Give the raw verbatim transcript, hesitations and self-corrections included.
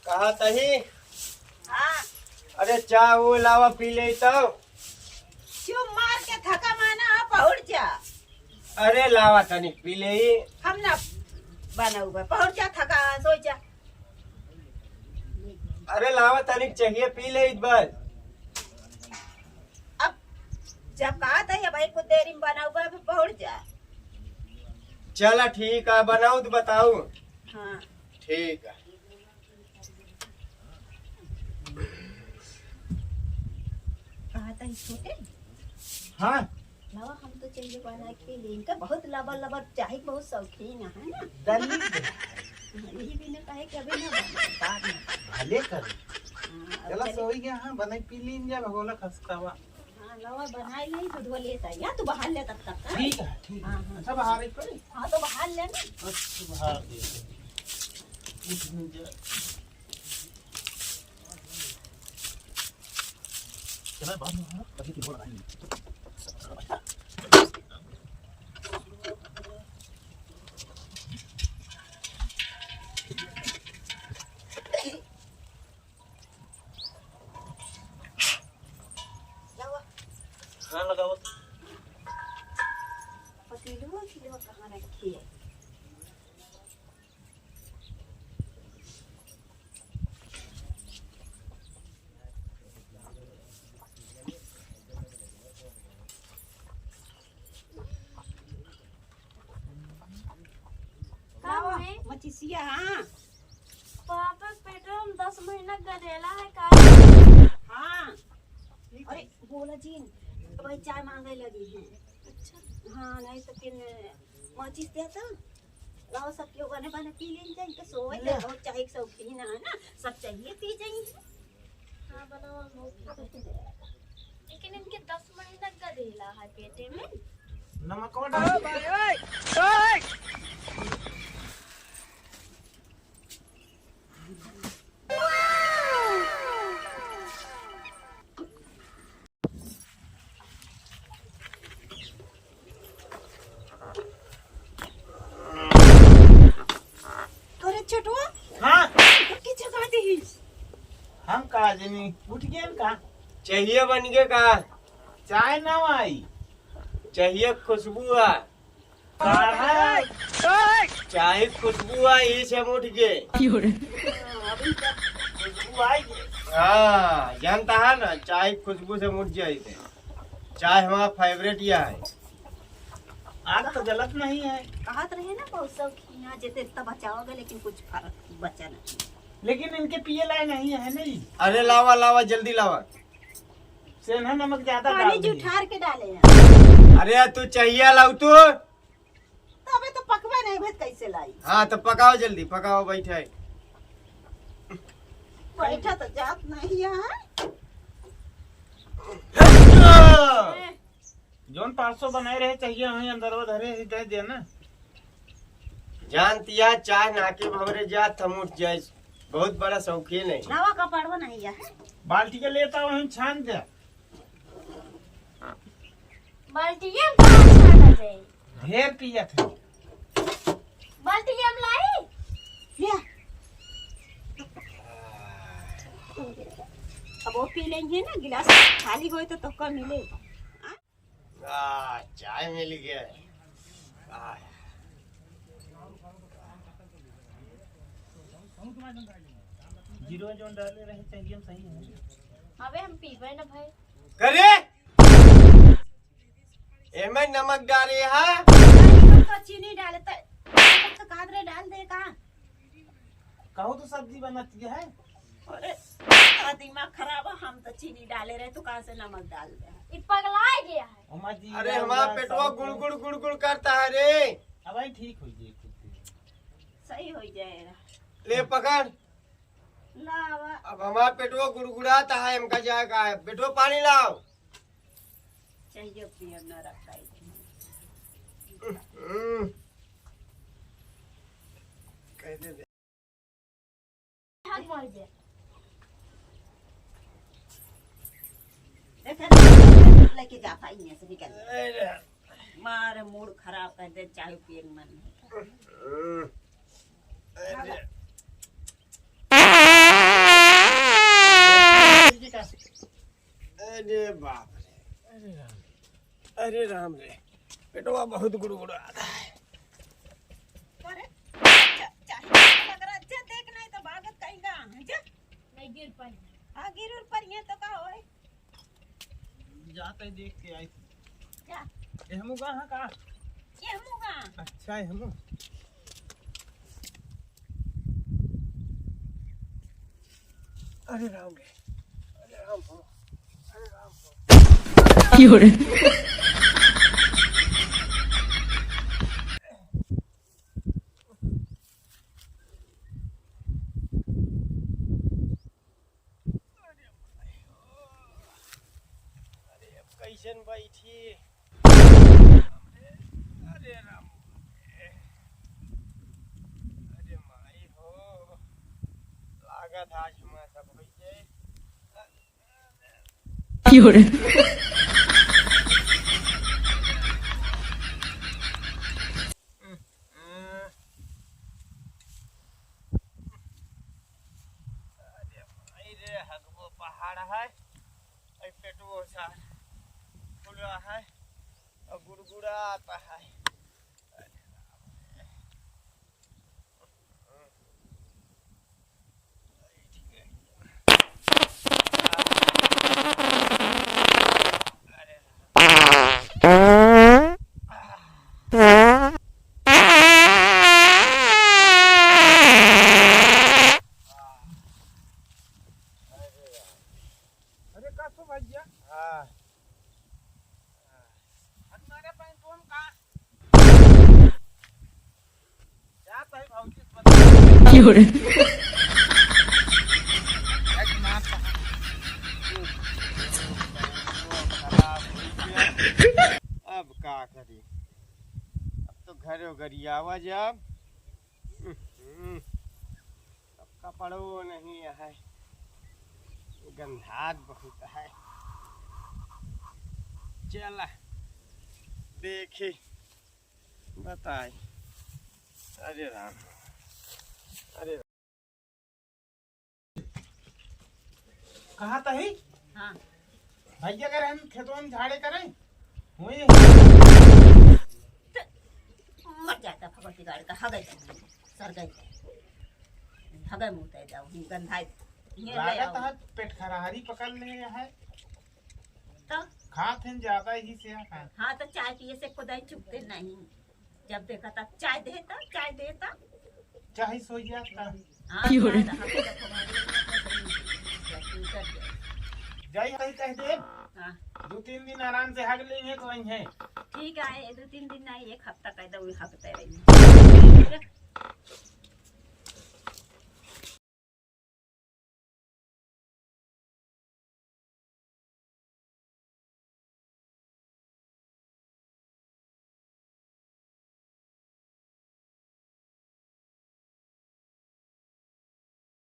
कहा तही? हाँ। अरे, चाह वो लावा, पी ले तो। चुप मार के थका माना, आप उठ जा। अरे, लावा तनिक पी ले। हम ना बनाऊ बा, पहुँच जा, थका, सो जा। अरे, लावा तनिक चाहिए, पी ले एक बार। अब जब कहा था, ये भाई, कुछ देरी में बनाऊ बा, अब पहुँच जा। चला ठीक है, बनाऊ तो बताऊ। हाँ। ठीक है। कहा था, छोटे? हाँ। लावा, हम तो चाहिए बना के ले। इनका बहुत लबर लबर चाहे के बहुत शौकीन है ना। दलित। हाँ, यही भी ना कहे कि अभी ना बना, बाद में। भले कर। हाँ, अब चला चले। सोई गया, हाँ, बनाई पी लीन जा, भगोला खस्ता बा। हाँ, लावा, बनाई नहीं, दूधवा लेता है। या तू बाहर ले तब तक, हाँ? ठीक है, ठीक है। हाँ, हाँ। अच्छा, बाहर ही पड़ी? हाँ, तो बाहर ले ना। अच्छा, बाहर दे। उठ नहीं जा। चला, बाद में, हाँ, कभी की बोल रहा है। हाँ, लगाओ। पतीलवा, पतीलवा कहाँ रखी है? का लावा, हुए? मचिसिया, हाँ। पापा के पेट में दस महीना गदेला है का? हाँ। अरे, बोला जिन, भाई चाय मांगे लगी है। अच्छा। हाँ, नहीं तो फिर माचिस दे तो। लाओ, सब केहू बने बने पी लेन जाए, इनके सोए ले। दे, बहुत चाय के शौकीन है ना, सब चाहिए पी जाएंगे। हाँ, बनाओ, हम लोग पी लेंगे। लेकिन इनके दस महीना गदेला है पेटे में। नमक और डाल। अरे छोटुआ, हाँ। तू के जगा दिहिस? हम का जनी, उठ गए का? चाहिए बन के का? चाय ना आई। चाहिए खुशबू आ। काढ़ा। चाय खुशबू आई से हम उठ गए। खुशबू आई। हाँ, जानता है ना, चाय खुशबू से हम उठ जाए थे। चाय हमारा फेवरेट यह है। आग तो जलत नहीं है। कहत रहे ना, बहुत शौकीन है, जितने इतना बचाओगे, लेकिन कुछ फर्क बचा नहीं। लेकिन इनके पिए लाए नहीं है, नहीं। अरे लावा, लावा, जल्दी लावा। सेंधा नमक ज्यादा पानी डाल दिए। जुठार के डाले हैं। अरे यार, तू चाहिए लाऊ तू। तबे तो पकबे नहीं भत, कैसे लाई? हाँ, तो पकाओ जल्दी, पकाओ, बैठे। बैठा तो जात नहीं है। जौन पाँच सौ बनाए रहे चाहिए, वहीं अंदरवा धरे ही दे देना। जानतिया चाय ना के भवरे जात हम उठ जाए, बहुत बड़ा शौकीन है। नवा कपड़वा नहीं है। बाल्टी के लेता वहीं छान दे। बाल्टिया में कहाँ छाना जाए? ढेर पियत है। बाल्टिया में लाई? लिया। अब वो पी लेंगे ना, गिलास खाली होए तो तोका मिले। आ, चाय मिल गया। आ। जीरो जौन डाले रहे, चाहिए हम सही है। अबे हम पीबे ना भाई। करे? एमे नमक डाले हा? नहीं, हम तो चीनी डाले त, तो कादरे डाल दे का? कहूँ तो सब्जी बनती है। अरे, तेरा दिमाग खराब है, हम तो चीनी डाले रहे, तू कहाँ से नमक डाल दे? ई पगला गया है। अम्मा जी, अरे, यार, हमारा यार, पेटवा सब गुड़गुड़, गुड़गुड़ करता है रे। अब भाई ठीक हो जाए खुद से। सही हो जाएगा। ले पकड़। लावा। अब हमार पेटवा गुड़गुड़ाता है, हमका जाए का है? बेटो पानी लाओ। चाहिए पिए ना रखा है। हम्म। कह दे दे। भाग मर जाए। देखे, लेके जा भाई, यहाँ से निकल। अरे। मार मूड खराब कर दे, चाय पिए के मन नहीं। अरे। अरे बाप रे। अरे राम। अरे राम रे, पेटवा बहुत गुड़गुड़ात है। अरे, चा-, चाहे लग रहा, जा देख नहीं तो भागत कहीं का है, जा। नहीं गिर पाई। हाँ, गिर उर पर ये तो का होए? जाते देख के आई थी। क्या? एहमू का हाँ का? एहमू का? अच्छा, एहमू। अरे राम रे, अरे राम हो, अरे राम हो। की हो रे? अरे माई हो, अरे अब कैसन बैठी? अरे राम, अरे माई हो, लागत आज हमारा सब हो जाए। की हो रे? अरे भाई रे, हगबो पहाड़ है, ऐ पेटवो सार फुला है, और गुड़गुड़ाता है। अरे का सो भैया? हाँ। हमारे पैंटोन का? क्या सही भौजी से बता। की हो रे? अब का करी? अब तो घरे गरियावा जाब। हम्म। अब कपड़ो नहीं है, गंधात बहुत है। चला देखी, बताई। अरे राम, अरे राम। कहाँ तही? हाँ। भैया करे हम खेतवा में झाड़े करे। वही। त-, मर जाता फकड़ के गाड़ी का, हगई जाता, सर गई। हगई मुँह तय जाओ, ही गंधाई। ये ले लागत आओ। है पेट खरारी पकड़ ले है। तो? खात हैं ज्यादा ही से है। हाँ, तो चाय पिए से खुदा ही चुकते नहीं। जब देखा तब चाय देता, चाय देता। चाय सो गया था। हाँ, की हो रे? चाय तो हम तो देखो, हमारे लिए तो सही है। जाई, सही कह दे। हाँ। दो तीन दिन आराम से हग लेंगे तो वहीं है। ठीक है, दो तीन दिन नहीं, एक हफ्ता कह दो, हफ्ते रहेंगे।